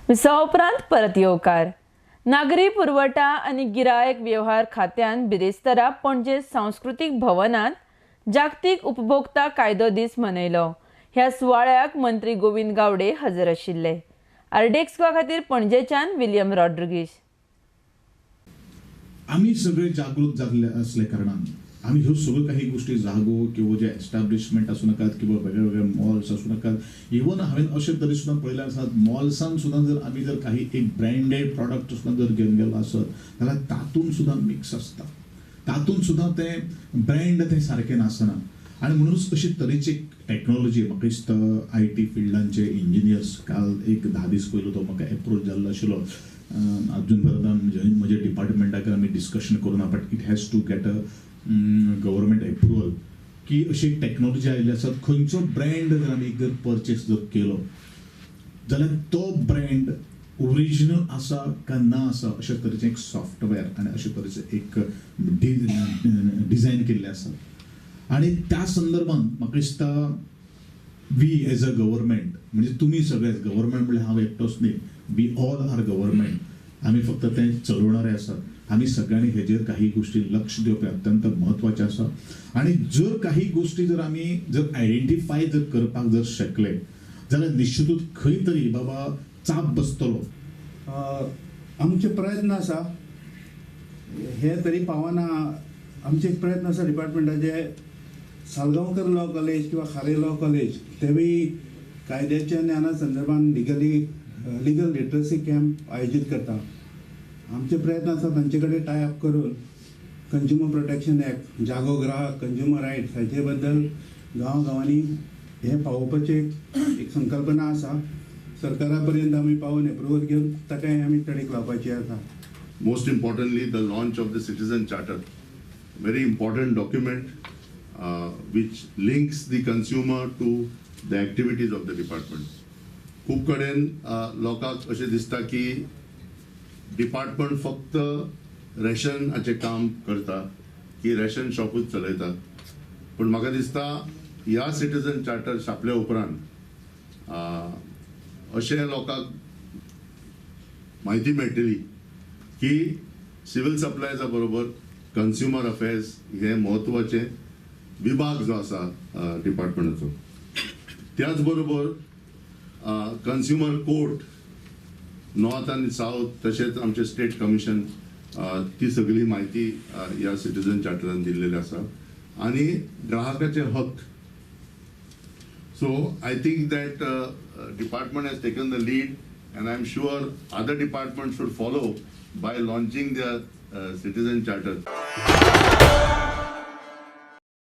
विसवा उपरांत परत येवकार. नागरी पुरवठा आनी गिरायक वेव्हार खात्यान बिरेस्तारा पणजे सांस्कृतीक भवनांत जागतीक उपभोक्ता कायदो दीस मनयलो. ह्या सुवाळ्याक मंत्री गोविंद गावडे हजर आशिल्ले. आरडीएक्स गोवा खातीर पणजेच्यान विलियम रॉड्रिगीश. आमी सगळे जागृत जाल्ले असल्या कारणान आमी ह्यो सगळ्यो काही गोष्टी, जागो किंवा जे एस्टाब्लिशमेंट आसूं नाकात किंवा वेगळे वेगळे मॉल्स आसूं नाकात, इवन हांवें अशे तरी सुद्दां पळयलें आसात, मॉल्सान सुद्दां जर आमी जर काही एक ब्रँडेड प्रॉडक्ट सुद्दां जर घेवन गेलो आसत जाल्यार तातूंत सुद्दां मिक्स आसता, तातूंत सुद्दां तें ब्रँड तें सारकें नासना. आनी म्हणूनच अशी तरेची टॅक्नोलॉजी, म्हाका दिसता IT फिल्डांचे इंजिनियर्स, काल एक 10 दीस पयलू तो म्हाका एप्रोच जाल्लो आशिल्लो. अजून पर्यंत म्हज्या डिपार्टमेंटाक आमी डिस्कशन करूं ना, but it has to get a government approval की अशी एक टॅक्नोलॉजी आयिल्ली आसा, खंयचो ब्रँड जर आमी जर परचेस जर केलो जाल्यार तो ब्रँड ओरिजिनल आसा काय ना आसा, अशे तरेचें एक सॉफ्टवेअर आनी अशे तरेचें एक डिझायन केल्लें आसा. आनी त्या संदर्भात म्हाका दिसता we as a government, म्हणजे तुमी सगळे गव्हर्मेंट म्हणल्यार हांव एकटोच न्ही, we all are government, आमी फक्त तें चलोवणारे आसात. आमी सगळ्यांनी हेजेर काही गोष्टी लक्ष दिवप हें अत्यंत म्हत्वाचें आसा. आनी जर काही गोष्टी जर आमी जर आयडेंटिफाय जर करपाक जर शकले जाल्यार निश्चितूच खंय तरी बाबा चाप बसतलो. आमचे प्रयत्न आसा, हे तरी पावना, आमचे एक प्रयत्न आसा डिपार्टमेंटाचे सालगांवकर लॉ कॉलेज किंवा खारे लॉ कॉलेज तेवूय कायद्याच्या ज्ञाना संदर्भात लिगल लिटरसी कॅम्प आयोजीत करता. आमचे प्रयत्न आसा तांचे कडेन टाय अप करून कंज्युमर प्रोटेक्शन एक्ट, जागो ग्राहक, कंज्युमर रायट्स हाचे बद्दल गांवागांवांनी हें पावोवपाची एक संकल्पना आसा. सरकारा पर्यंत आमी पावोवन एप्रुवल घेवन ताकाय आमी तडीक लावपाची आसा. Most importantly, the launch of the Citizen Charter, very important document which links the consumer to the activities of the department. खूब कडेन लोकांक अशें दिसता की डिपार्टमेंट फक्त रेशनाचें काम करता, की रेशन शॉपूच चलयता, पूण म्हाका दिसता ह्या सिटीजन चार्टर छापल्या उपरांत अशें लोकांक म्हायती मेळटली की सिव्हिल सप्लायजा बरोबर कंज्युमर अफेर्स हे म्हत्वाचे विभाग जो आसा डिपार्टमेंटाचो. त्याच बरोबर कंज्युमर कोर्ट नॉर्थ आनी सावथ तशेंच आमचे स्टेट कमिशन, ती सगळी म्हायती ह्या सिटीजन चार्टरान दिल्लेली आसा आनी ग्राहकाचे हक्क. So I think that department has taken the lead and I am sure other department should follow by launching their citizen charter.